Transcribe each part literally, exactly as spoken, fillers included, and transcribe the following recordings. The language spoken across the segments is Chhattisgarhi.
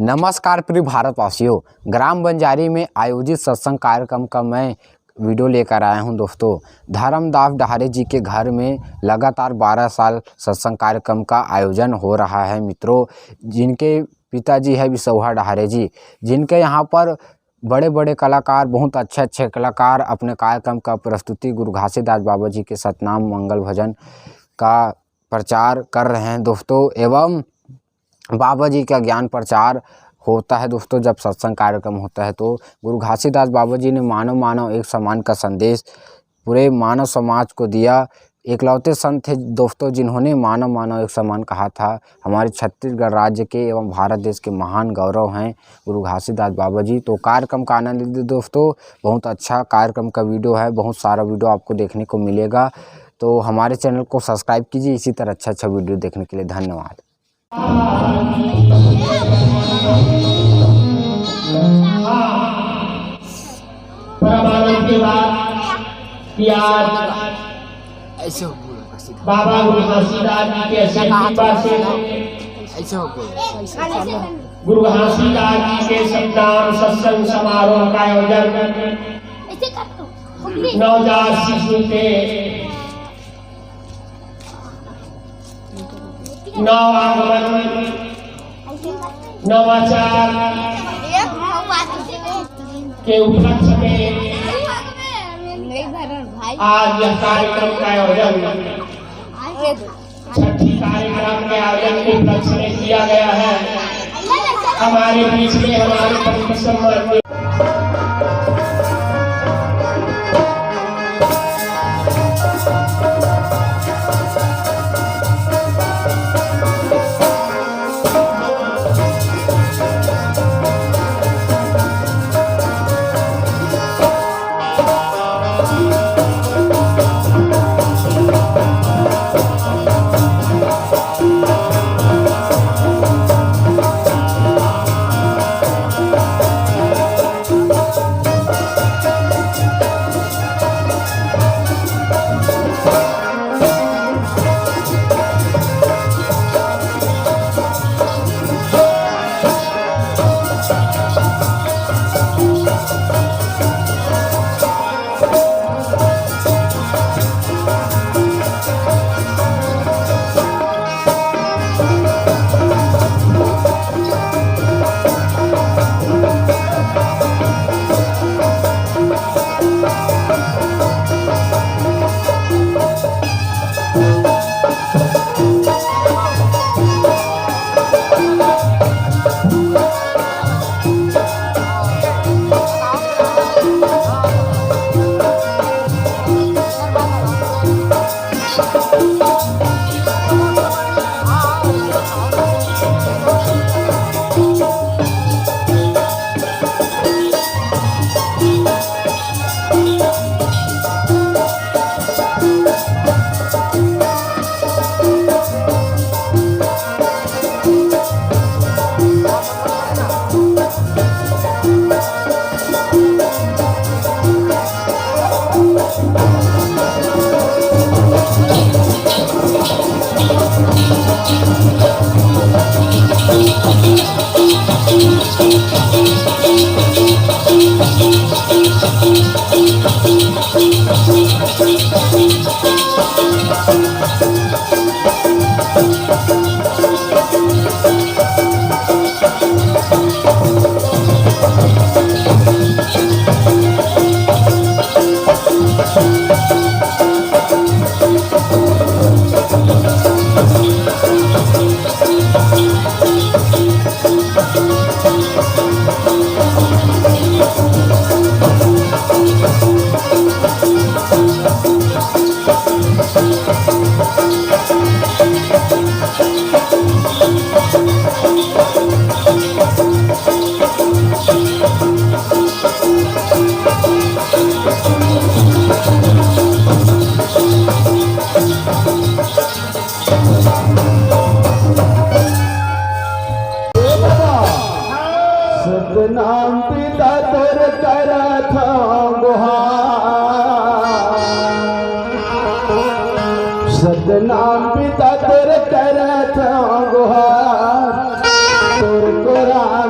नमस्कार प्रिय भारतवासियों, ग्राम बंजारी में आयोजित सत्संग कार्यक्रम का मैं वीडियो लेकर आया हूं दोस्तों। धर्मदास डहारे जी के घर में लगातार बारह साल सत्संग कार्यक्रम का आयोजन हो रहा है मित्रों, जिनके पिताजी है बिसौहा डहारे जी, जिनके यहाँ पर बड़े-बड़े कलाकार, बहुत अच्छे-अच्छे कलाकार अपने कार्यक्रम का प्रस्तुति गुरु घासीदास बाबा जी के सतनाम मंगल भजन का प्रचार कर रहे हैं दोस्तों। एवं बाबा जी का ज्ञान प्रचार होता है दोस्तों। जब सत्संग कार्यक्रम होता है तो गुरु घासीदास बाबा जी ने मानव मानव एक समान का संदेश पूरे मानव समाज को दिया। एकलौते संत थे दोस्तों, जिन्होंने मानव मानव एक समान कहा था। हमारे छत्तीसगढ़ राज्य के एवं भारत देश के महान गौरव हैं गुरु घासीदास बाबा जी। तो कार्यक्रम का आनंद लीजिए दोस्तों, बहुत अच्छा कार्यक्रम का वीडियो है, बहुत सारा वीडियो आपको देखने को मिलेगा। तो हमारे चैनल को सब्सक्राइब कीजिए इसी तरह अच्छा अच्छा वीडियो देखने के लिए। धन्यवाद। परमानंद के बाद कि आज ऐसे हो बोलो, ऐसे हो। बाबा गुरु घासीदास जी के असीम कृपा से ऐसे हो बोलो। गुरु घासीदास जी के सतनाम सत्संग समारोह का आयोजन नवजात शिशु के नव आगमन, नवाचार के उपलक्ष्य में आज यह कार्यक्रम का आयोजन छठी कार्यक्रम के आयोजन के उपलक्ष्य में किया गया है। हमारे बीच में हमारे परम सम्माननीय सतनाम पिता तोर करत हंव गुहार, सतनाम पिता तोर करत हंव गुहार, तोर कोरा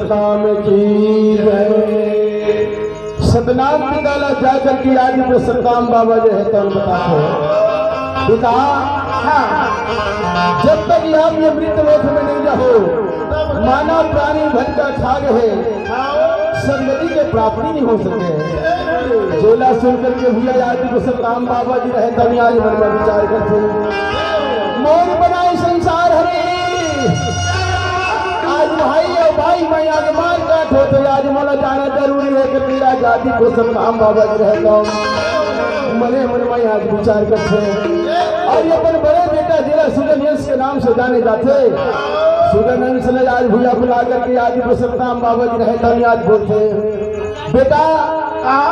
नाम की जय। सतनाम पिता ला जा करके आदि पे सतनाम बाबा जो है तन बताते हैं। पिता, जब तक आप ये मृत लोक में नहीं रहो, मानव प्राणी भटका खा गए, सदगति के प्राप्ति नहीं हो सके। जेला सुन करके भैया आदि पे सतनाम बाबा जी रहे तन आज मन में विचार करते हैं। मोर बनाए संसार हरे। आज भाई अउ भाई में आज मारकाट होथे, आज मोला जाना जरूरी हे कि तेरा जाति को सतनाम बाबा जी रहे तौन। मने मन में आज विचार करथे अउ ये अपन बड़े बेटा जेला सुजन यश के नाम से जाने जाथे, सुजन यश ने आज भैया बुला करके आदि को सतनाम बाबा जी रहे तौन आज बोलथे। बेटा,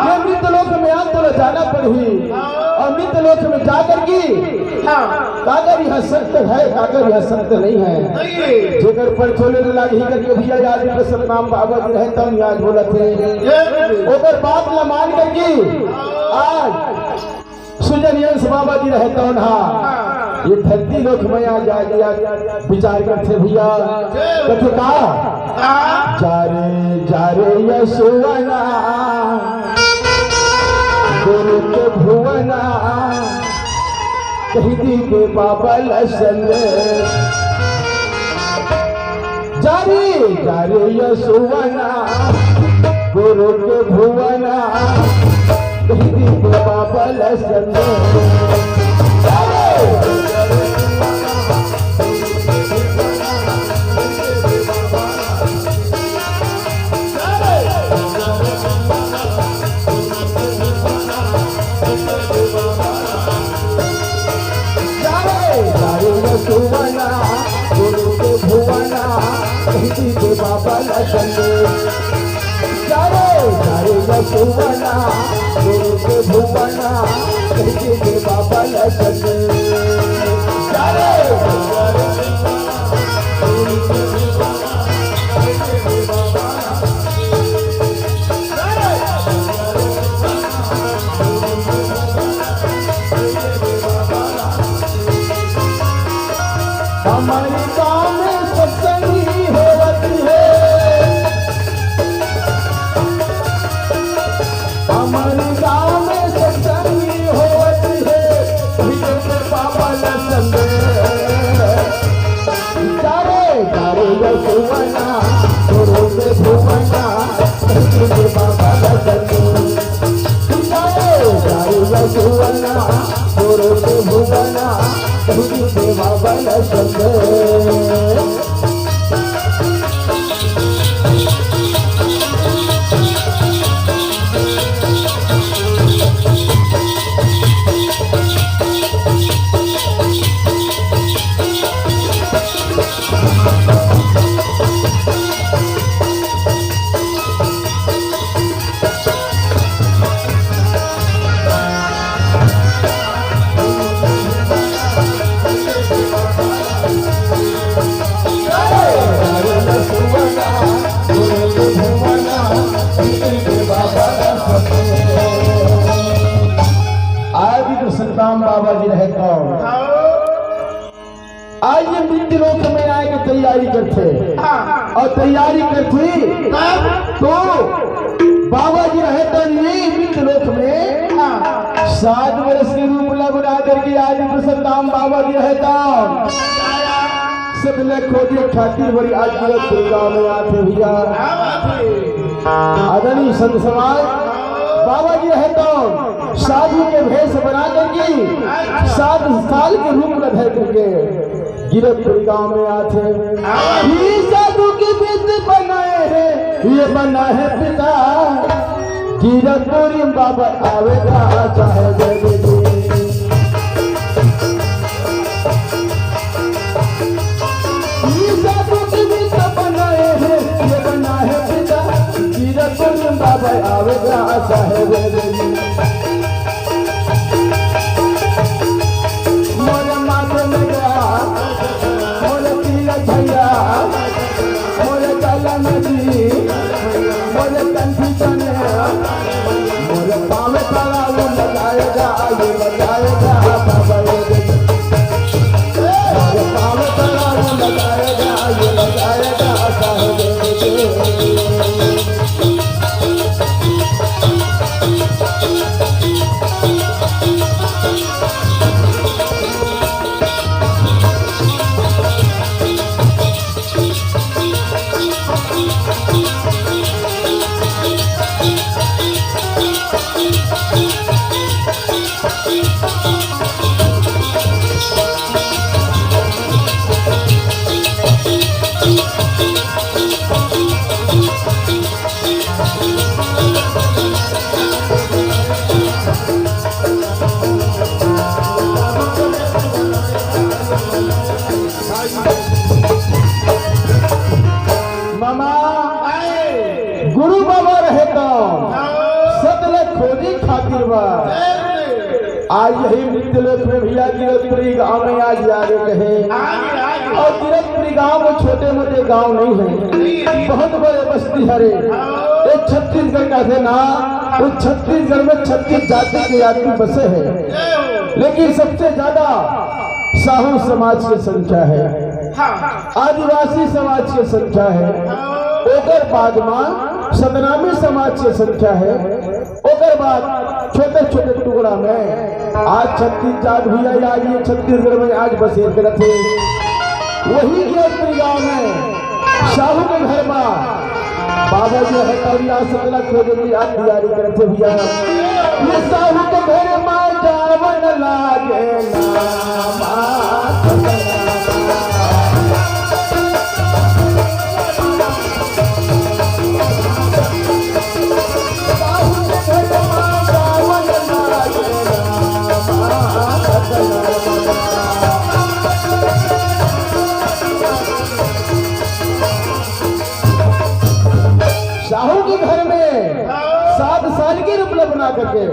ये मृत लोक में आप तोला जाना पड़ही अउ मृत लोक में जा करके हाँ। काकर यह सत्य है, काकर यह सत्य नहीं है। नहीं। जेकर परछो ले लागही करके भैया आदि पे सतनाम बाबा जी रहे तौन आज बोलथे। ये ओकर बात ला मान करके आज सुजन यश बाबा जी रहे तौन हा ये धरती लोक में आ जा, जा विचार करथे भैया। कथे का? जा रे, जा रे यशोवना, गुरु के भुवना, कहि दीजे बाबा ला संदेश। जा रे, जा रे यशोवना, गुरु के भुवना, कहि दीजे बाबा ला संदेश। जा रे। जा रे, जा रे यशोवना, गुरु के भुवना, कहि दीजे बाबा ला संदेश। जा रे, जा रे यशोवना, गुरु के भुवना, कहि दीजे बाबा ला संदेश। जा रे। हमर गाँव में सत्संगी होवत हे। हमर गाँव में सत्संगी होवत हे। भीतर के पावन संगे। जा रे, जा रे यशोवना, गुरु के भुवना, कहि दीजे बाबा ला संदेश। जा रे, जा रे यशोवना, गुरु के भुवना, कहि दीजे बाबा ला संदेश। आदि तो सतनाम बाबा जी रहे कौन? आज ये मृत्यु लोक में आए के तैयारी करथे। हाँ। अउ तैयारी करथे तब? तो बाबा जी रहे तौन ये मृत्यु लोक में हाँ। सात बरस के रूप ला बना करके आदि तो सतनाम बाबा जी रहे तौन। सत ले खोजे खातिर बड़ी आज गिरत गाँव में आथे भैया। क्या बात है? आदरणीय संत समाज, बाबा जी रहे तौन साधु के भेष बना करके सात साल के रूप ला धर करके गिरतपुरी गांव में आथे। ये साधु के भेष बनाए हे, ये बना हे पिता। गिरतपुरी बाबा आवेगा, चाहे जय जय। ये साधु के भेष बनाए हे, ये बना हे पिता। गिरतपुरी बाबा आवेगा, चाहे जय जय। मोर माथे में गया, मोर तिलक भैया, मोर गला में जी, मोर कंठी चने, मोर पाँव में पड़ाऊ लगाएगा, ये लगाएगा, बाबा ये दे। मोर पाँव में पड़ाऊ लगाएगा, ये लगाएगा, साहब ये दे। गुरु बाबा रहे तो सत ल खोजे खातिर बा। आज यही मृत्यु लोक में भैया गिरतपुरी गांव में आज याद कहे। और गिरतपुरी गांव में छोटे मोटे गांव नहीं है, बहुत बड़े बस्ती हरे। ये छत्तीसगढ़ का थे ना, वो छत्तीसगढ़ में छत्तीस जाति के आदमी बसे हैं, लेकिन सबसे ज्यादा साहू समाज की संख्या है, आदिवासी समाज की संख्या है, ओकर बाद में सतनामी समाज की संख्या है, ओकर बाद छोटे छोटे टुकड़ा में आज छत्तीस जात भैया, आज ये छत्तीसगढ़ में आज बसेर करत हे। वही गिरतपुरी गांव में साहू के घर में बाबा जी है तौलिया सतला खोजे की आज तैयारी करत हे भैया। ये साहू के घर में जावन लागे ना। साहू के घर में सात साल के रूप में बना करके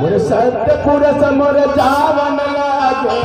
मोरे सत्य पुरुष मोरे जावन लागे।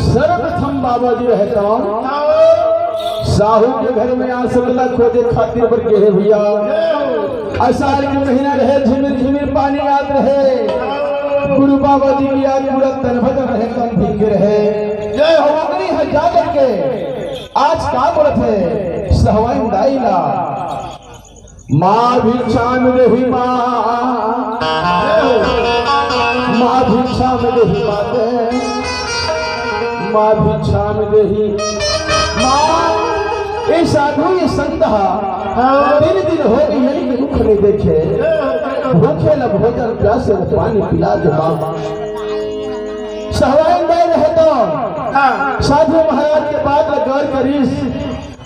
सर्वप्रथम बाबा जी रहता साहू के घर में आश्रम ला खोजे खातिर बर गे हे भैया। आषाढ़ के महीना रहे, झिमिर झिमिर पानी आत रहे। गुरु बाबा जी की आज पूरा तन बदन रहे, तन भीग रहे। जय हो। ओकरी ह जा करके आज का बोलत हे सहवाइन दाई ला, माँ भिक्षाम देहि माँ, माँ भिक्षाम देहि माते, माँ भिक्षाम देहि माँ। ए साधु, ए संत हा, तीन दिन हो गए कि मुख नहीं देखे, भूखे ल भोजन प्यासे ल पानी पिला दे माँ। सहवाइन दाई रहे तो साधु महाराज के बात ल गौर करिस,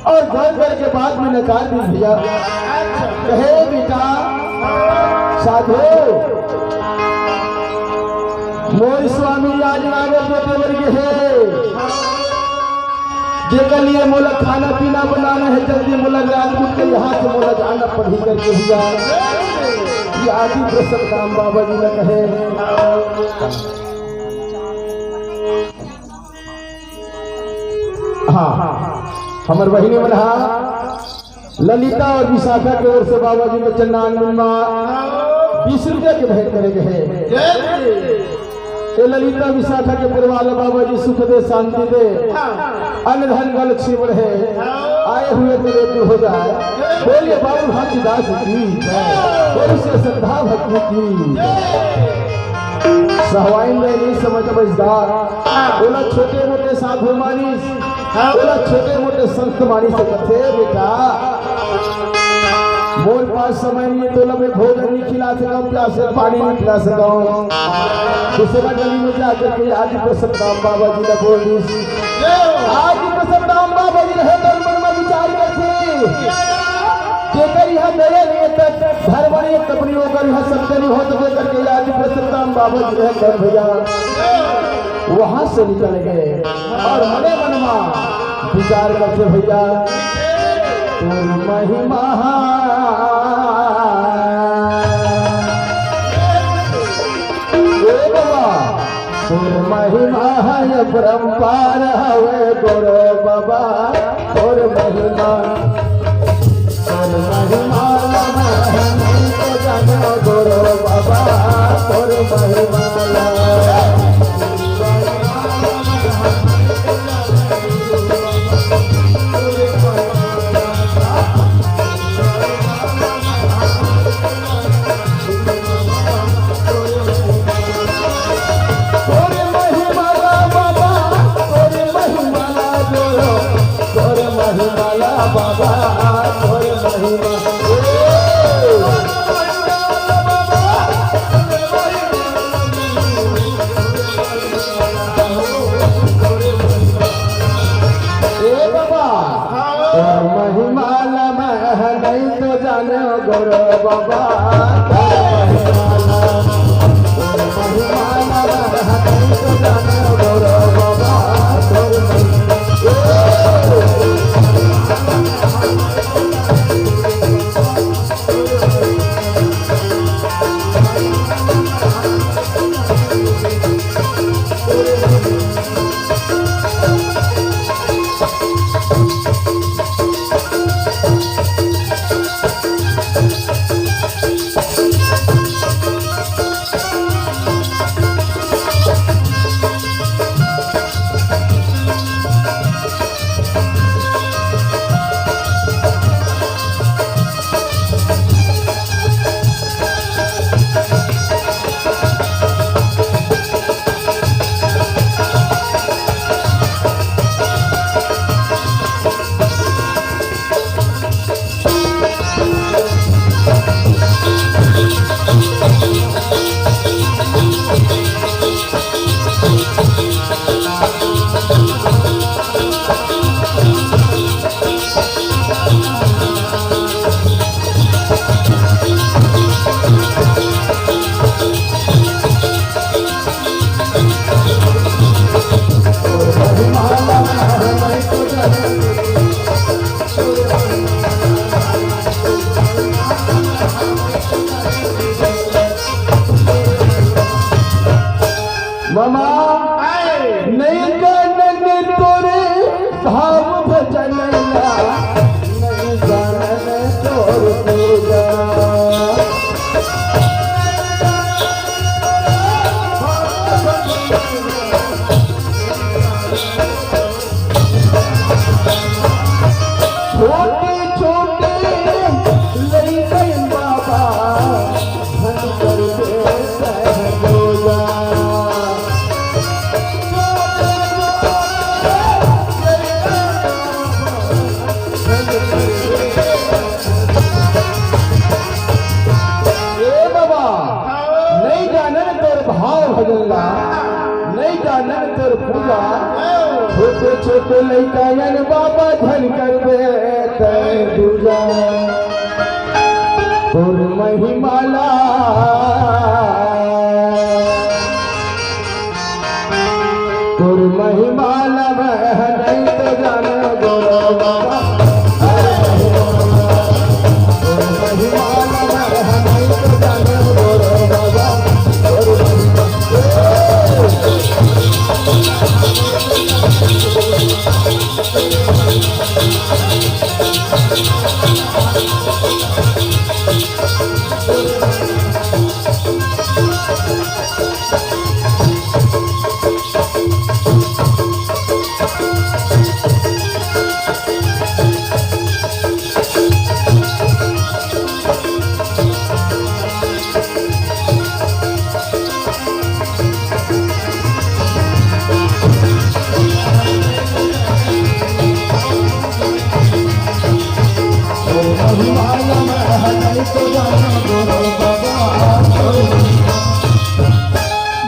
और गौर करके बाद में नकार दी भैया। कहे बेटा साधु, मोर स्वामी आज नागर जोते बर गे हे, जेकर लिए मोला खाना पीना बनाना है, जल्दी मोला राजपूत के यहाँ से मोला जाना पड़ही करके भैया। ये आदि प्रसन्न राम बाबा जी ने कहे। हाँ, हमर बहिनी मन हा ललिता और विशाखा के ओर से बाबा जी के चंदान में बीस रुपया के भेंट करे गे हे। ये ललिता विशाखा के परिवार ला बाबा जी सुख दे, शांति दे, अन्न धन का लक्ष्मी बढ़े, आए हुए तो तू हो जाए। बोलिए बाबू घासीदास की, बोल से श्रद्धा भक्ति की। सहवाइन दाई नहीं समझ बजदार, बोला छोटे मोटे साधु मानिस, हाँ। तोला छोटे मोटे संत मानिस कथे बेटा, मोर पास समय नहीं, तोला मैं भोजन नहीं खिला सकूं, प्यासे पानी नहीं पिला सकूं। दूसरा गली में जाकर के आदि प्रसन्न राम बाबा जी ने बोल दी। आदि प्रसन्न राम बाबा जी रहे तन मन में विचार करथे। जेकर यहाँ दया नहीं है, तब धर्म नहीं है, तब नहीं होकर यहाँ सत्य नहीं हो सके करके आज प्रसन्नम बाबा जी है कर भैया, वहाँ से निकल गए और मने मन मा विचार करते भैया, तोर महिमा ए बाबा, तोर महिमा है अपरंपार हवे गोरो बाबा, तोर महिमा, तोर महिमा ला मैं नहीं तो जानो गोरो बाबा, तोर महिमा ला। तोरे महिमा ला बाबा, तोरे महिमा ला जोरो, तोरे महिमा ला बाबा, तोरे महिमा। ए बाबा, तोर महिमा ला मैं नहीं तो जाने गोरो बाबा, तोर महिमा ला, तोर महिमा ला मैं नहीं तो जाने गोरो बाबा, तोर महिमा। मामा, आए। नहीं जानन तोरे भाव भजन ला, नहीं जानन तोर पूजा। छोटे छोटे लइकन बाबा, धन कर दे सहजोला। ए बाबा, नहीं जानन तोर भाव भजन ला, नहीं जानन तोर पूजा। छोटे छोटे लइका मन बाबा धन करबे तै दूजा। तोर महिमा ला, तोर महिमा ला मैं नहीं तो जाने गोरो बाबा। तोर महिमा ला मैं नहीं तो जाने गोरो बाबा। तोर महिमा।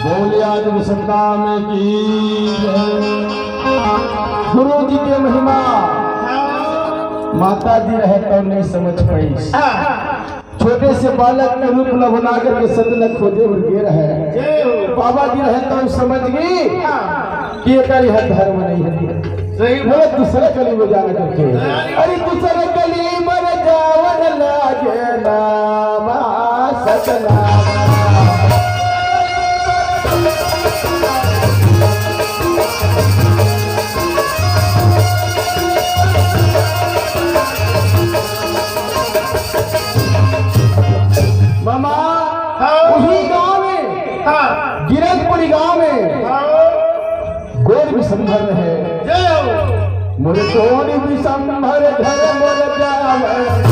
बोलिए आज सतनाम की जय। गुरु जी के महिमा। माता जी रहे तौ नहीं समझ पाइस। हाँ। छोटे से बालक के रूप ल बना करके सत ल खोजे बर गे रहे। जय हो। बाबा जी रहे तौ समझ गे हाँ। कि एकर यह धर्म नहीं है। सही बोले, दूसरा गली में जाना करके। अरे, दूसरा गली में जावन लागे नामा सतनामा। मामा, हाँ। उही गांव में, हाँ। गिरकपुरी गांव में, हाँ। गोर विश्वंभर रहे। जय हो। मोर गोर विश्वंभर घर मोर जावे।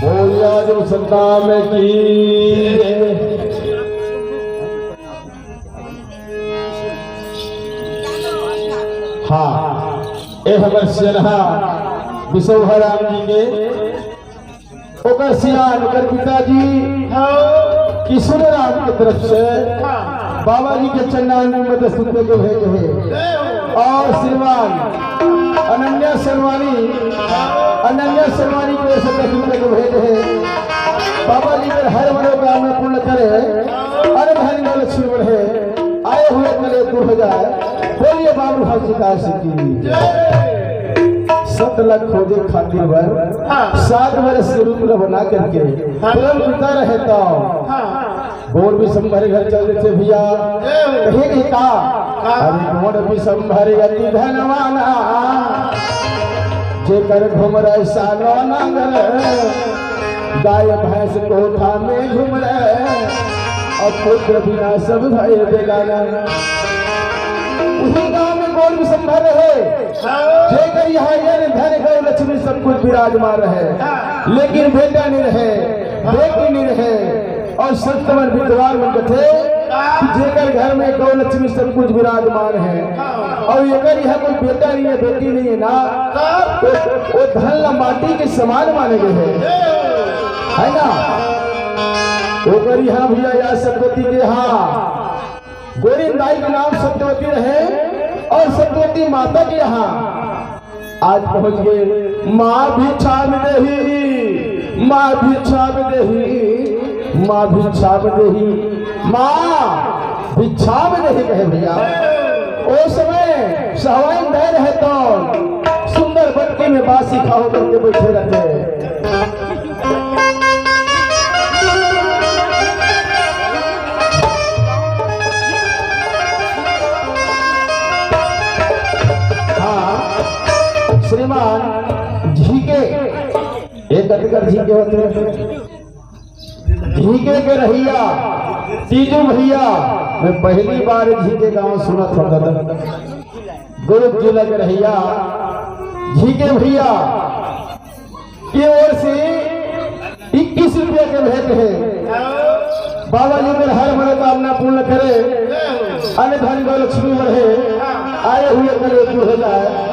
बोलिया जो सतनाम की। हाँ, ए हमर सेनहा बिसौहा राम जी के ओकर सियान, ओकर पिताजी हाँ। किशोर राम के तरफ से हाँ। बाबा जी के चंडान में दस रुपए के भेंट है। जय हो। और श्रीमान अनन्या सरवानी, अनन्या सरवानी के ओर से दस रुपए के भेंट है। बाबा जी के हर मनोकामना पूर्ण करे, अरे धन दौलत सुन बढ़े, आए हुए कले दूर हो जाए। बोलिए बाबू हंस दास की। जय। सत लख खोजे खातिर बर हाँ। सात बरस के रूप ल बना करके हाँ। परम पिता रहे तो हाँ। गोर विश्वंभर घर चल देथे भैया। जय हो। कहे के का? हाँ। अरे गोर विश्वंभर अति धनवाना, जेकर घुमरे सानो नांगर, गाय भैंस कोठा में घुमरे, और पुत्र बिना सब भय बेगाना। उही गांव में गोर विश्वंभर रहे, हाँ। जेकर यहाँ अन्न धन गौ लक्ष्मी सब कुछ विराजमान रहे, हाँ। लेकिन बेटा नहीं रहे, बेटी नहीं रहे। और संत मन विद्वान मन कथे कि जेकर घर में गौ लक्ष्मी सब कुछ विराजमान है, हाँ। और एकर यहाँ कोई बेटा नहीं है, बेटी नहीं है ना, तो वो धन ला माटी के समान माने गए है, है ना? ओकर यहाँ भैया या सतवती के यहाँ गोरी दाई के नाम सत्यवती रहे और सत्यवती माता के यहाँ आज पहुंच गए। माँ भिक्षा में देही, माँ भिक्षा में देही, माँ भिक्षा में देही, माँ भिक्षा में देही कहे भैया। ओ समय सहवाइन दे रहे तो सुंदर बटकी में बासी खाओ करके बैठे रहते। हाँ, श्रीमान झीके, एक अधिकार झीके होते हैं। झीके के रहैया तीजू भैया, मैं पहली बार झीके गांव सुनत हों दादा। दुर्ग जिला के रहैया झीके भैया की ओर से इक्कीस रुपया के भेंट है। बाबा जी मेरे हर मनोकामना पूर्ण करे, अन्न धन गौ लक्ष्मी बढ़े, आए हुए कले दूर हो जाए।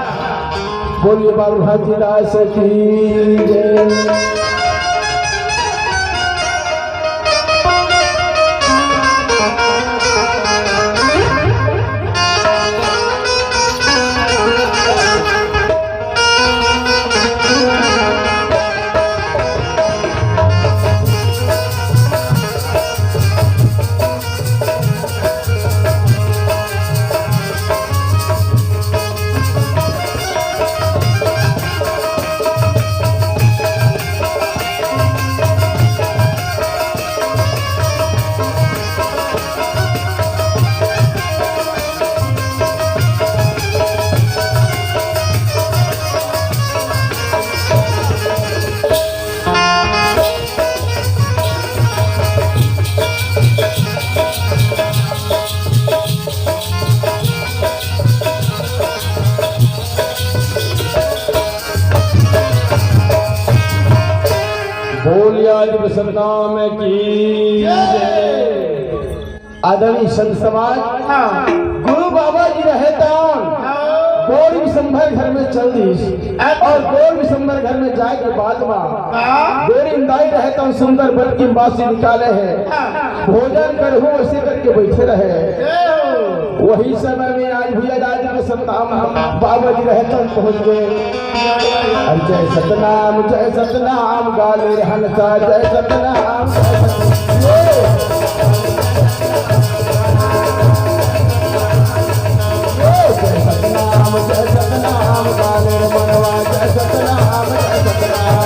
बोलिए बाबू हाथीदास की जय। आज सतनाम की जय। आदरणीय संत समाज, हाँ। गुरु बाबा जी रहे त हाँ। गोरी विश्वम्भर घर में चल दिस अच्छा। और गोरी विश्वम्भर घर में जाए के बाद मा हाँ। गोरी दाई रहे त सुंदर बटकी बासी निकाले हे। हाँ। भोजन करहूँ वैसे करके बैठे रहे। जय हो। वही समय में आज भैया आज के सतनाम बाबा जी रहे त पहुँच गए। अरे जय सतनाम, जय सतनाम, गाले रे हंसा, जय सतनाम, जय सतनाम। ये, ये, जय सतनाम, जय सतनाम, गाले रे मनवा, जय सतनाम, जय सतनाम।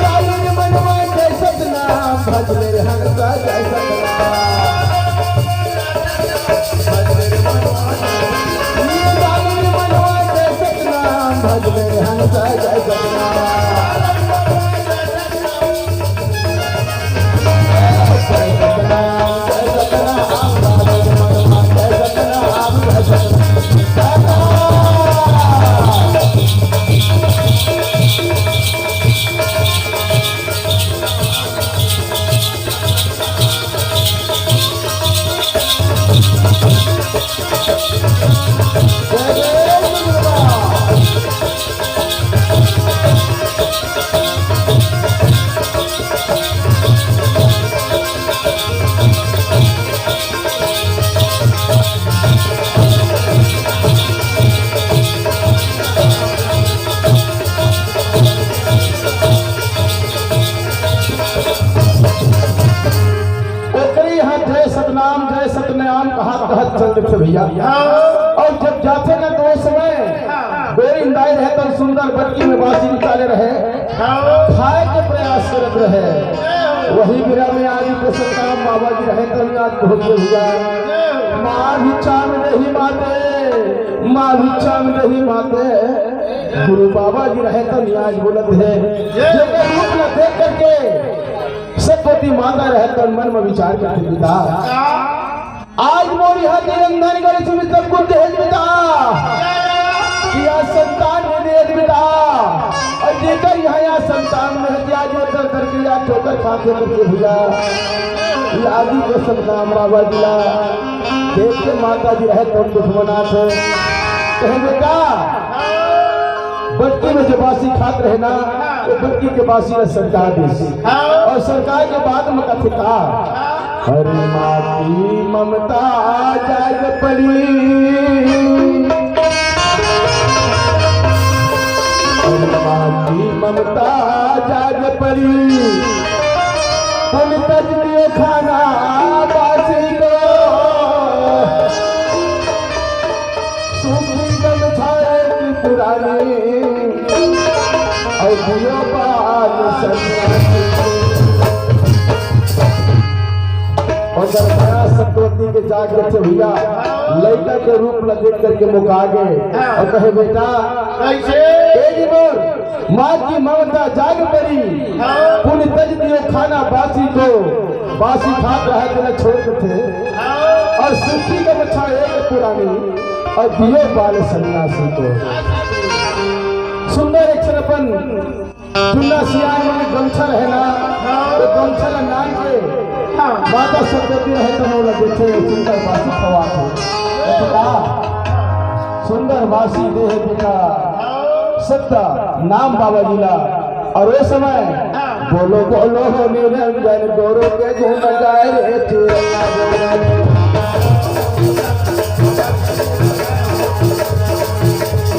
गाले रे मनवा, जय सतनाम, भजले रे हंसा, जय सतनाम। ओकरे यहाँ जय सतनाम, जय सतनाम कहत कहत चल देथे भैया। हाँ। और जब जाथे ना तो ओ समय हाँ। गोरी दाई रहे त सुंदर बटकी में बासी निकाले रहे, हाँ। खाए के प्रयास करत रहे। वही बेरा में आज के सतनाम बाबा जी रहे त आज पहुँचे भैया। माँ भी चाम नहीं माते, माँ भी चाम नहीं माते। गुरु बाबा जी रहे त आज बोलत हे, जेकर रूप ला देख करके सरस्वती माता रहे त मन में विचार करथे पिता, आज मोर यहाँ के अंदर गणेश में सब कुछ दहेज पिता, कि आज संतान में दहेज पिता, और जेकर यहाँ, यहाँ संतान में है, आज वो दर दर के आज ठोकर खाथे करके भैया, ये आदि को सतनाम बाबा जी ला देख के माता जी रहे त दुश्मना से कहे, बेटा, बटकी में जो बासी खात रहे ना, वो बटकी के बासी ला सरकार देसी। हाँ। और सरकार के बाद में कथे का, अरे माँ की ममता जाग परी, अरे माँ की ममता जाग परी, पुन तज दियो खाना बासी को। सूखी गमछा एक पुरानी, और दियो बाल सन्यासी। और जब माँ सरस्वती के जाग के भैया लड़का के रूप ला देख करके मुका गए और कहे, बेटा, कैसे? ए जी बोल, माँ की ममता जाग परी, हाँ। पुन तज दियो खाना बासी को, बासी खात रहे तेला छोड़ देथे, हाँ। और सूखी गमछा एक पुरानी, और दियो बाल सन्यासी को। सुंदर एक ठन अपन टुन्ना सियान मन गमछा रहे ना, हाँ। वो गमछा ला नान के, हाँ। माता सरस्वती रहे त मोला देथे, सुंदर बासी खवाथे। बेटा, सुंदर बासी देहे बेटा, सत्ता नाम बाबा जी ला। और वो समय बोलो बोलो हो निरंजन गुरु के गुण गाए रे चेला।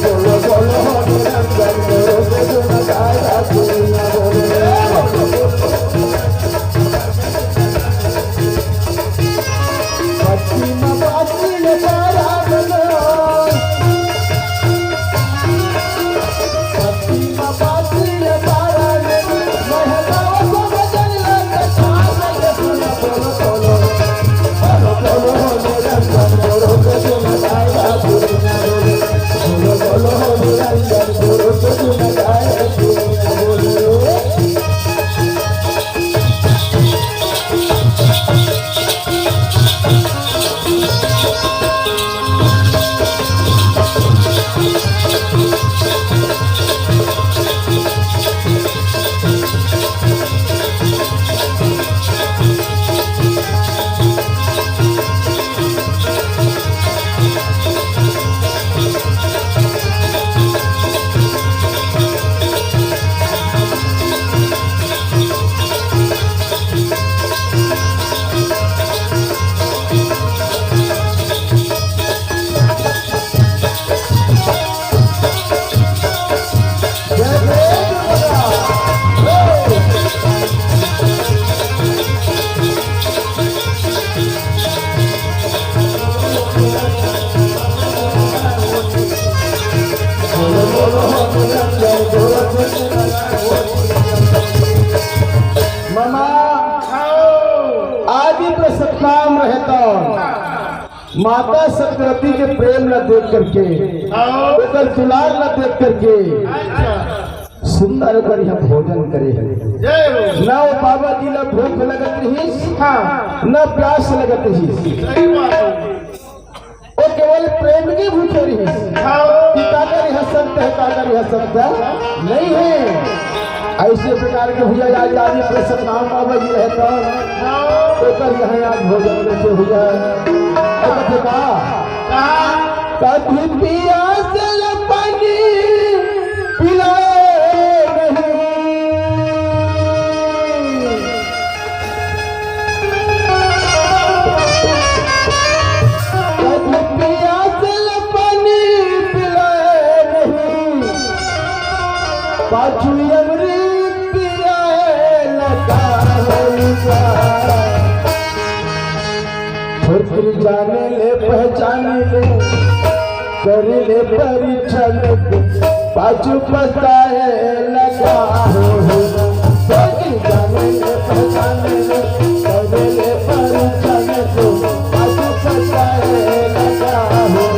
बोलो बोलो हो निरंजन गुरु के गुण गाए रे चेला। भक्ति में बासी ले तारा बनो। भक्ति में बासी ले तारा बनो। महलावा को बदल ले कथा में सुना बोलो बोलो। नाम रहता। माता सत्यवती के प्रेम ला देख करके, हाँ। ओकर दुलार ला देख करके, अच्छा। सुंदर ओकर यहाँ भोजन करे हे। जय हो। ना वो बाबा जी ला भूख लगत रहिस, हाँ। ना प्यास लगत रहिस। सही बात है। वो केवल प्रेम के भूखे रहिस। हाँ। कि काकर यहाँ संत है, काकर यहाँ संत है, नहीं है। ऐसे प्रकार के भैया आज आदि पर सतनाम बाबा जी रहता, ओकर यहाँ आज भोजन कैसे हुआ? अब देखा, कभी पियास ल पानी पिलाए नहीं। कभी पियास ल पानी पिलाए नहीं। पाछू अमृत पियाए लगा होइगा। छोटकी जाने ले, पहचाने ले, कर ले परीक्षण, पाछू पछताए लगा हो। छोटकी जाने ले, पहचाने ले, कर ले परीक्षण, पाछू पछताए लगा हो।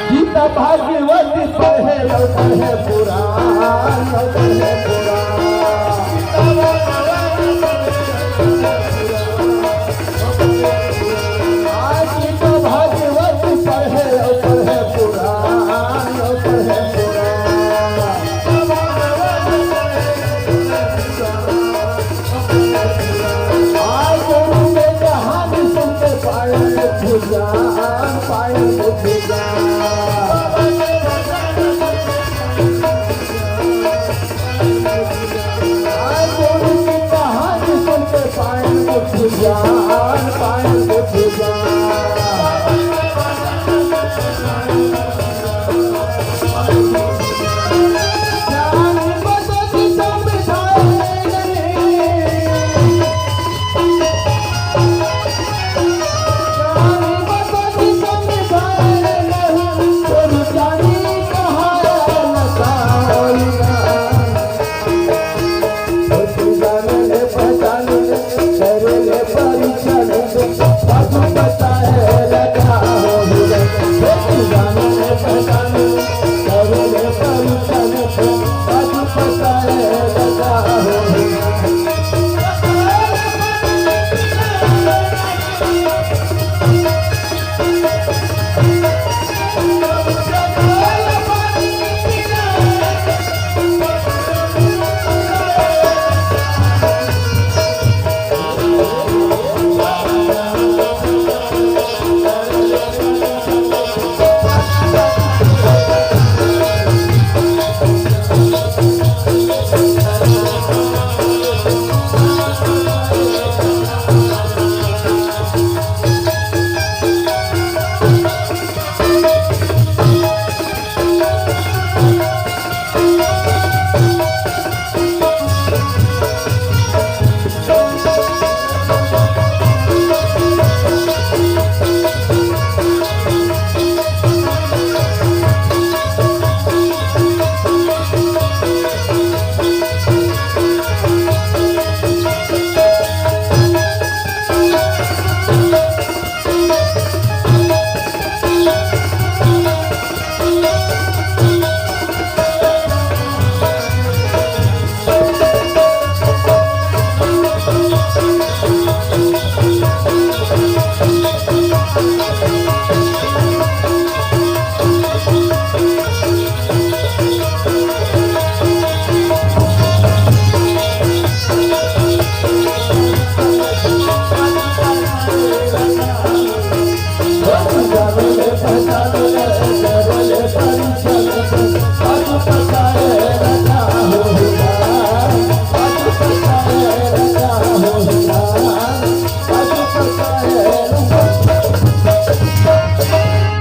गीता भागवत पढ़े, पढ़े पुराण, पढ़े पुराण। आज गीता भागवत पढ़े, पढ़े पुराण, पढ़े पुराण। आज गुरु के कहानी सुन के पायल बुद्धि ज्ञान, पायल बुद्धि ज्ञान। आज गुरु की कहानी सुन के पायल बुद्धि ज्ञान, पायल बुद्धि ज्ञान।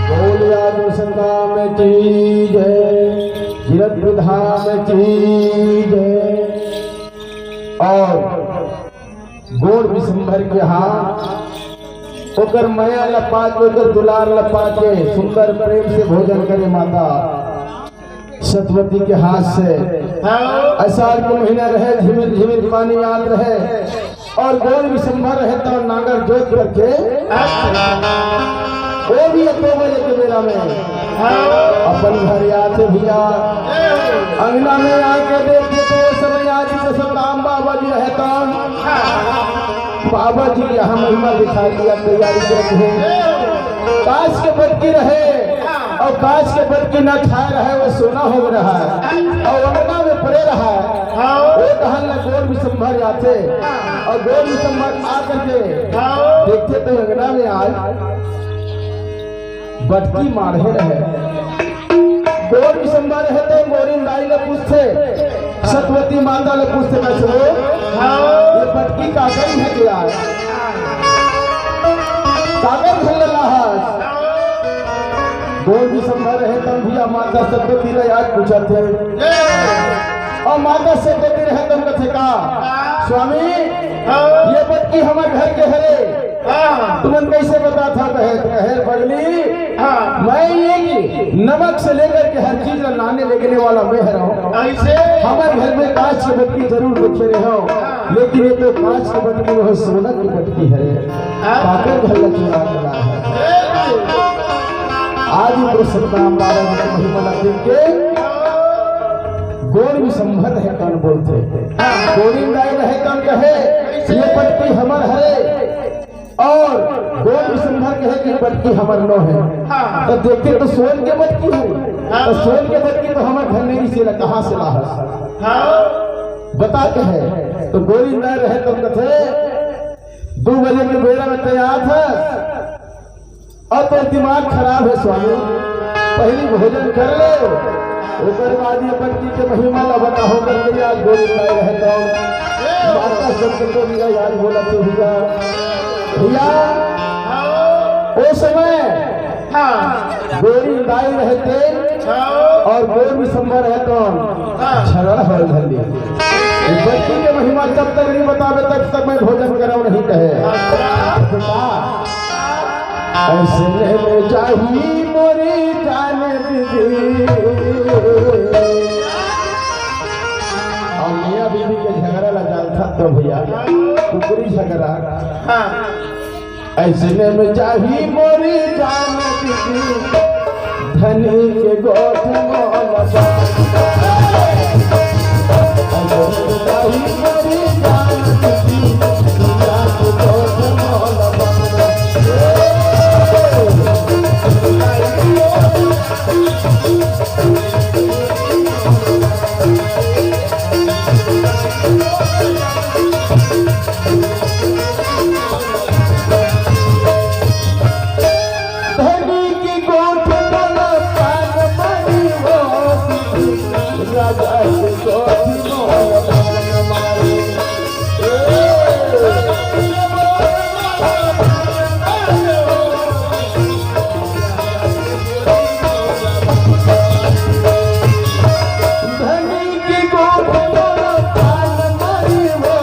बोलिया अनुसंधान की जय, गिरत विधान की जय। और गोड़ विश्वम्भर के हाथ, ओकर मया ल पाके, ओकर दुलार ल पाके सुंदर प्रेम से भोजन करे माता सतवती के हाथ से। हाँ। आषाढ़ के महीना रहे, झिमिर झिमिर पानी आत रहे और गोड़ विश्वम्भर रहे तो नांगर जोत करके वो भी एको बजे के बेरा में अपन घर आथे भैया। अंगना में आके देखथे तो ओ समय आज के सतराम बाबा जी रहे तो बाबा जी के यहाँ महिमा दिखाई दिया, तैयारी करत हे। कांच के बटकी रहे और कांच के बटकी न खाए रहे, वो सोना हो रहा है। और अंगना में पड़े रहा है। वो कहन ल गोड़ विश्वम्भर आथे और गोड़ विश्वम्भर आ करके देखथे तो अंगना में आज बटकी माढ़े रहे। गोड़ विश्वम्भर रहे तो मोरिन दाई ल पूछथे, सतवती माता ल पूछथे, कइसे हो? ये बटकी काकर हे के यार? काकर घर ले लाहस? गोड़ विश्वम्भर रहे तो भैया माता सतवती ल आज पूछथे। और माता सतवती रहे तो कथे का, स्वामी, ये बटकी हमर घर के हरे। हाँ। तुमन कइसे बताथा? कहे, कहे, पगली, हाँ। मैं ये कि नमक से लेकर के हर चीज ला लाने लेगने वाला मैं हरंव। ऐसे? हमर घर में कांच के बटकी जरूर रखे रहे हो, लेकिन ये तो कांच के बटकी नहीं, सोना के बटकी हरे। हाँ। काकर घर ला चुरा के लाय हे। आज ही पुरुषोत्तम बाबा जी के महिमा ला देख के गोर विश्वंभर रहे तौन बोलथे। गोविंद दाई रहे तौन कहे, "ये बटकी हमर हरे।" अउ गोर विश्वंभर कहे कि बटकी हमर नो हे। हाँ। त देखे त सोन के बटकी हे। हाँ। त सोन के बटकी तो हमर घर नहीं, इसे ला कहाँ से लाहस? हाँ। बता कहे। त गोविंद दाई रहे तौन कथे, "दू बजे के बेरा में तैयार था, अब तो दिमाग खराब हे स्वामी, पहिली भोजन कर ले, ओकर बाद ये बटकी के महिमा ला बताहूँ," करके आज गोविंद दाई रहे तौन माता शब्द को दिया याद बोला तो हुआ। भैया, ओ समय हाँ। गोविंद दाई रहे तौन हाँ। अउ गोर विश्वंभर रहे तौन हाँ। झगड़ा होय धर ली। ये बटकी के महिमा जब तक नहीं बताबे, तब तक मैं भोजन करंव नहीं कहे। अच्छा। अइसने में जाही मोरी जान दीदी। अउ मियाँ बीबी के झगड़ा ला जानथस तो भैया, कुकरी झगड़ा। हाँ। अइसने में जाही मोरी जान दीदी, धनी के गोठ मोल बा। अइसने में जाही मोरी जान दीदी, धनी के गोठ मोल बा। धनी के गोठ मोल पान मारी हो, राजा के गोठ मोल पान मारी। धनी के गोठ मोल पान मारी हो,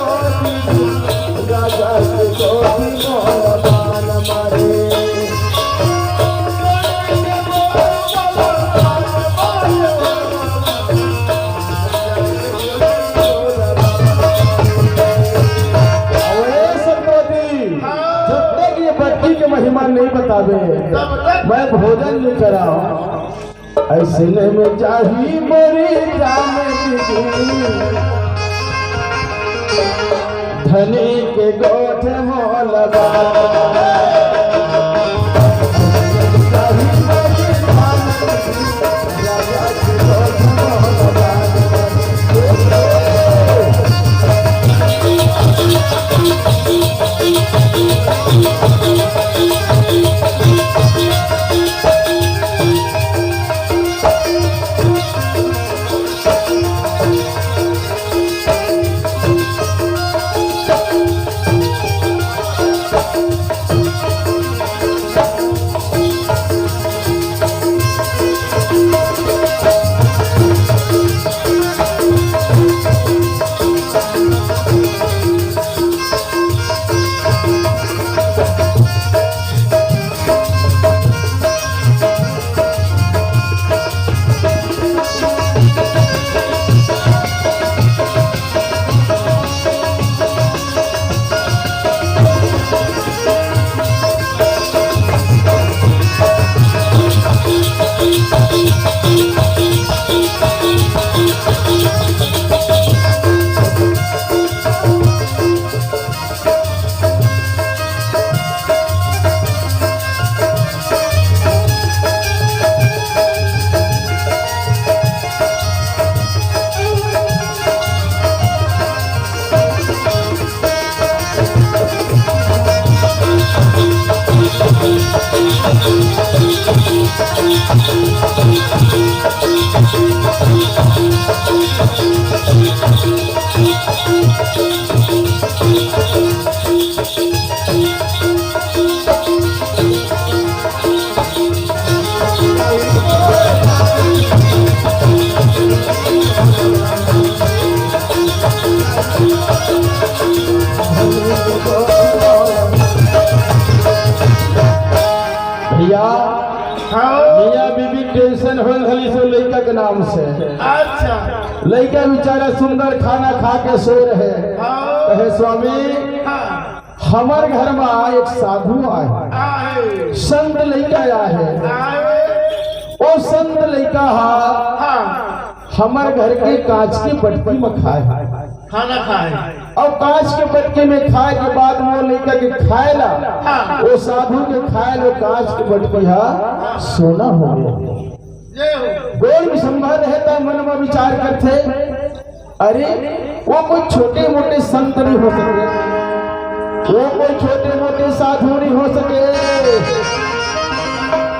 राजा के गोठ मोल पान मारी। अरे सरस्वती, जब तक ये बटकी के महिमा नहीं बताबे, तब तक मैं भोजन नहीं करंव। अइसने में जाही मोरी जान दीदी, धनी के गोठ मोल बा। भैया, हाँ। मियाँ बीबी घली से लइका के नाम से। अच्छा। लइका बेचारा सुंदर खाना खा के सोय रहे। हाँ। कहे, "स्वामी, हाँ। हमर घर में एक साधु आय हे, आय। संत लइका आय हे। आय। ओ संत लइका हा हाँ। हमर घर के कांच के बटकी में खाय हे।" खाना खाय। अउ कांच के बटकी में खाय के बाद वो लइका के खाय ला, हाँ। वो साधु के खाय ला कांच के बटकी हा सोना हो गे। जय हो। गोड़ में संभल रहे त मन में विचार करथे, अरे, वो कोई छोटे मोटे संत नहीं हो सके, वो कोई छोटे मोटे साधु नहीं हो सके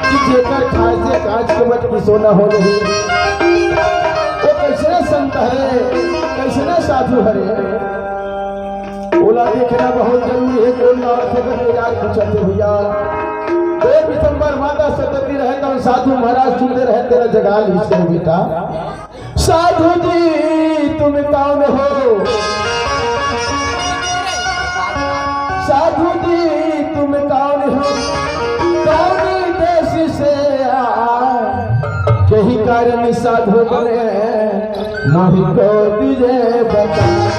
कि जेकर खाय से कांच के बटकी सोना हो जाही। वो कैसने संत हरे, कैसने साधु हरे, ओला देखना बहुत जरूरी हे। कोन गाँव से करके यार पूछत हे भैया। दो दिसंबर माता सतती रहे त साधु महाराज सुनते रहे, तेरा जगा लीस हे बेटा। साधु जी तुम कौन हो? साधु जी तुम कौन हो? कौन देश से आए? यही कारण साधु बने, मोहि को दीजे बता।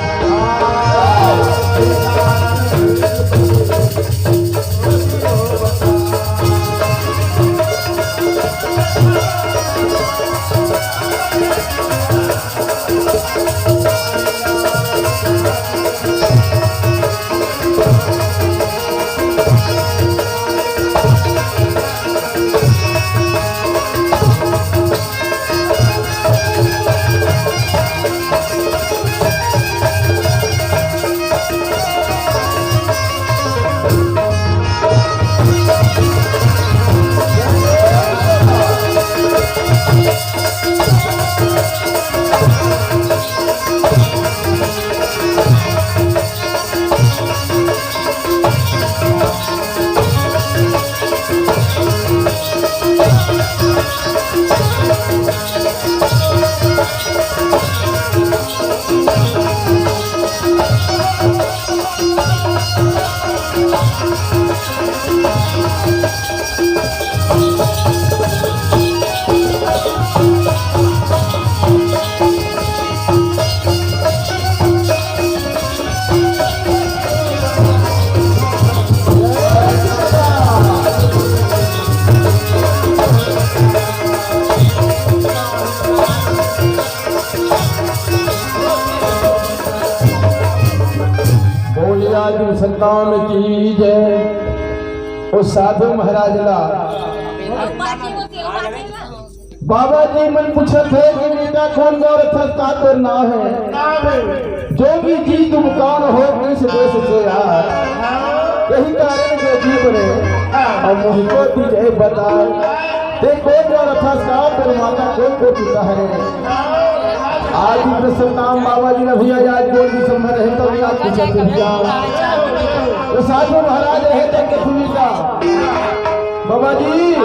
बोलिया जी सतनाम की जय। ओ साधु महाराज ला बाबा जी मन पूछत हे कि बेटा कौन गौर था, का तोर नाम हे? नाम हे। जोगी जी तुम कौन हो, किस देश से आए? हाँ। यही कारण जोगी बने, हाँ। अब मुझको तुझे बता, ते कौन गौर था, का तोर माता कौन को पिता हे? आज भी प्रसन्नाम बाबा जी ने भैया, आज गोड़ भी संभल रहे तो भी आप पूछत हे भैया। तो साधु महाराज रहे थे पृथ्वी का। बाबा जी,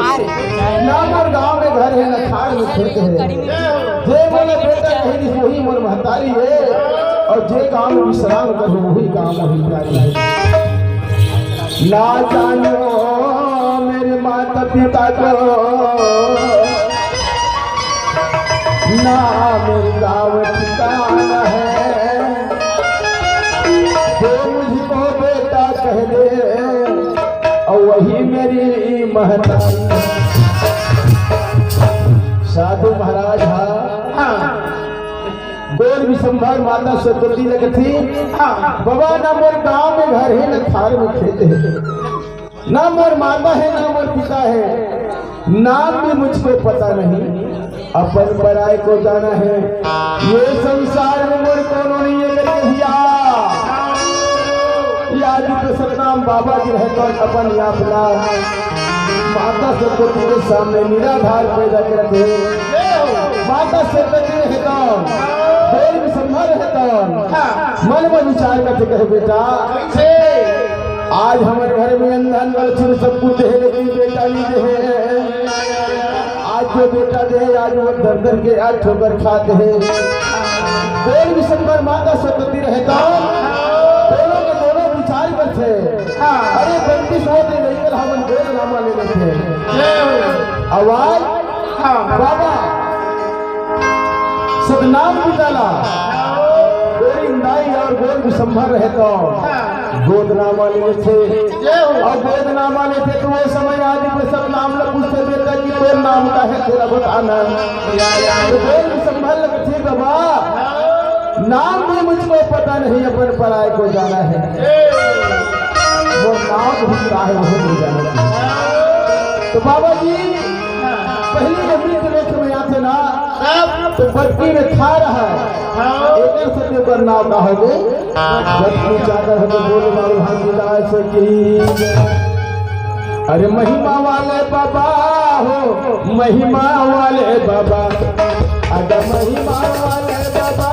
ना मोर गांव में घर हे, ना खार में खेत हे। जे मोला बेटा कहे दिस, वही मोर महतारी हे, और जे गांव में विश्राम करूं, वही गांव मोर प्यारी हे। ना जानो मेरे माता पिता को, ना मेरे गांव ठिकाना हे। जो मुझको बेटा कह दे, और वही मेरी महतारी। साधु महाराज हा, हाँ। गोड़ विश्वम्भर माता सरस्वती लगती, हाँ। बाबा ना मोर गांव में घर हे, ना खार में खेत हे। ना मोर माता हे, ना मोर पिता हे, नाम भी मुझको पता नहीं, अपन पराए को जाना हे। ये संसार में मोर कोनो नहीं हे करके भैया। ये आदि के सतनाम बाबा जी रहे तो अपन यातना माता सरस्वती के सामने निराधार पैदा करत हे। माता सरस्वती रहे तो, गोड़ विश्वम्भर रहे तो, मन में विचार करके कहे, बेटा, आज हमर घर में अंधन वाला चीज सब कुछ हे, लेकिन बेटा नहीं हे। आज जो बेटा दे, आज वो दर दर के आज ठोकर खात हे। गोड़ विश्वम्भर माता सरस्वती रहे तो, दोनों के दोनों विचार करथे। अरे बंदी सोच ले, लेकर हमन गोद नामा ले लेथे। आवाज हाँ। बाबा, सतनाम पिता ला, गोविंदाई और गोल विशंभर रहे तो हाँ। गोद नाम वाले थे। जय हो। और गोद नाम वाले थे तो वो समय आदि में सब नाम ला पूछते, "बेटा जी, तोर नाम का है, तेरा बताना।" तो गोल विशंभर लगथे, "बाबा, नाम भी मुझको पता नहीं, अपन पराए को जाना है।" वो नाम भी का है, वो नहीं जाना चाहिए। तो बाबा जी, पहली अमृत लेख में आथे ना, तो बटकी में खा रहा है। एकर से ओकर नाम का होगे, बटकी चाकर होगे। बोले बाबा भगवान की। अरे महिमा वाले बाबा हो, महिमा वाले बाबा, अरे महिमा वाले बाबा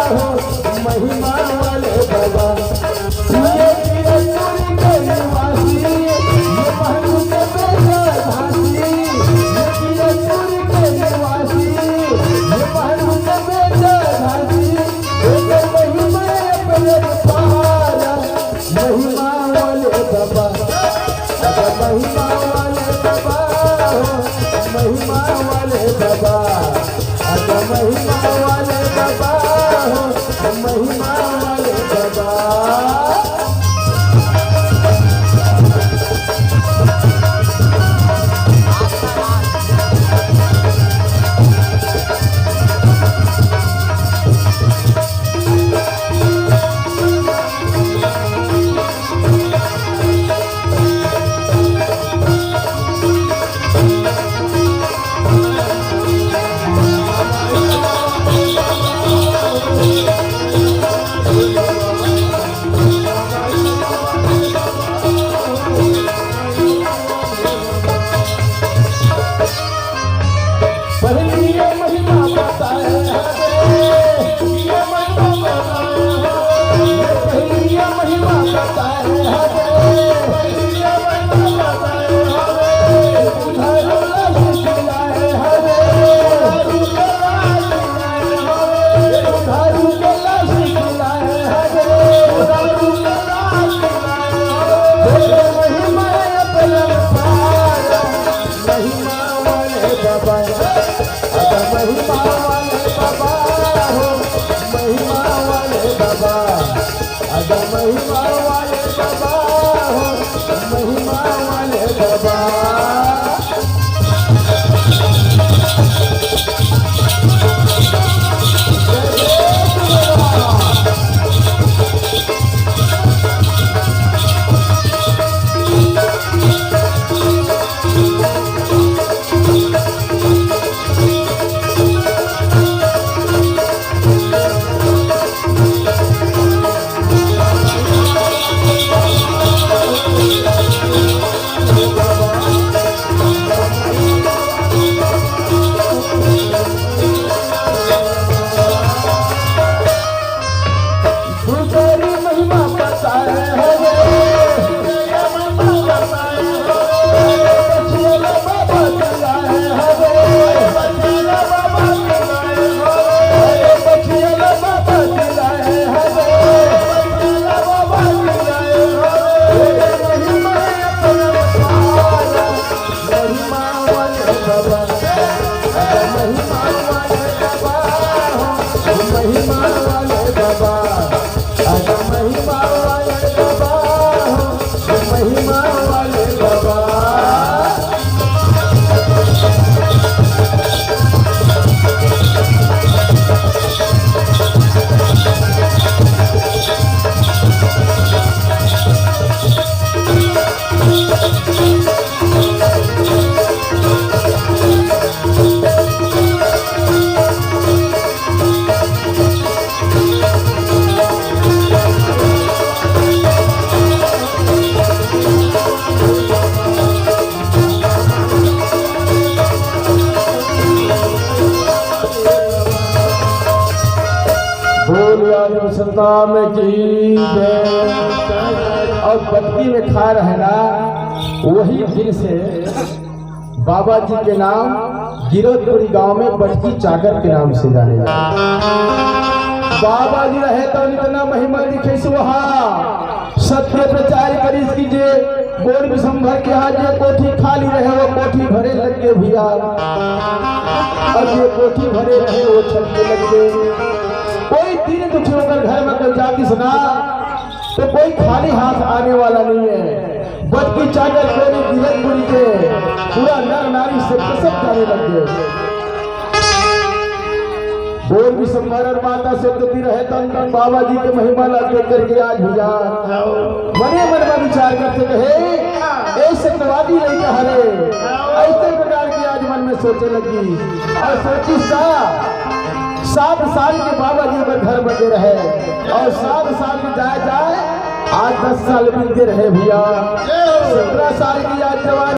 हो, महिमा वाले बाबा। ये कीरतपुर के निवासी, ये महलू के बेटा घासी, ये कीरतपुर के निवासी, ये महलू के बेटा घासी, ये तो महिमा अपने पारा। महिमा वाले बाबा, अरे महिमा वाले बाबा हो, महिमा वाले बाबा, अरे महिमा वाले बाबा हो, महिमा वाले बाबा। पहली ये महिमा बताए हरे, ये महिमा बताए हरे, पहली ये महिमा बताए हरे, पहली ये महिमा बताए हरे, उधारू लाश खिलाए हरे, उधारू के लाश खिलाए हरे, उधारू के लाश खिलाए हरे, उधारू के लाश खिलाए हरे, महिमा अपरंपार। महिमा वाले बाबा, अदा महिमा वाले बाबा हो, महिमा वाले बाबा, अदा महिमा वाले बाबा हो, महिमा वाले बाबा। बोल यार सतनाम की जय। और बटकी में खा रहे ना, वही दिन से बाबा जी के नाम गिरौदपुरी गांव में बटकी चाकर के नाम से जाने लगे। बाबा जी रहे तो इतना महिमा दिखे सुहा, सत्य प्रचार करिस कीजिए। बोर बिसंभर के आज ये कोठी खाली रहे, वो कोठी भरे लग गे भैया, अउ ये कोठी भरे रहे, वो छत के लग गे। कोई दीन दुखी ओकर घर में कोई जातिस ना, तो कोई खाली हाथ आने वाला नहीं है। बद की चादर कोरी गिरत बुरी के पूरा नर नारी से प्रसव जाने लग गे। बोर बिसंभर अउ माता सप्तती रहे तन तन बाबा जी के महिमा ला देख करके आज भैया मने मन में विचार करथे कहे, ए सत्यवादी लइका हरे, अइसे प्रकार के आज मन में सोचे लगी। अउ सोचिस का, सात साल के बाबा जी ओकर घर बने रहे अउ सात साल के जाए जाए आज दस साल बीत गे रहे भैया। सत्रह साल की आज जवान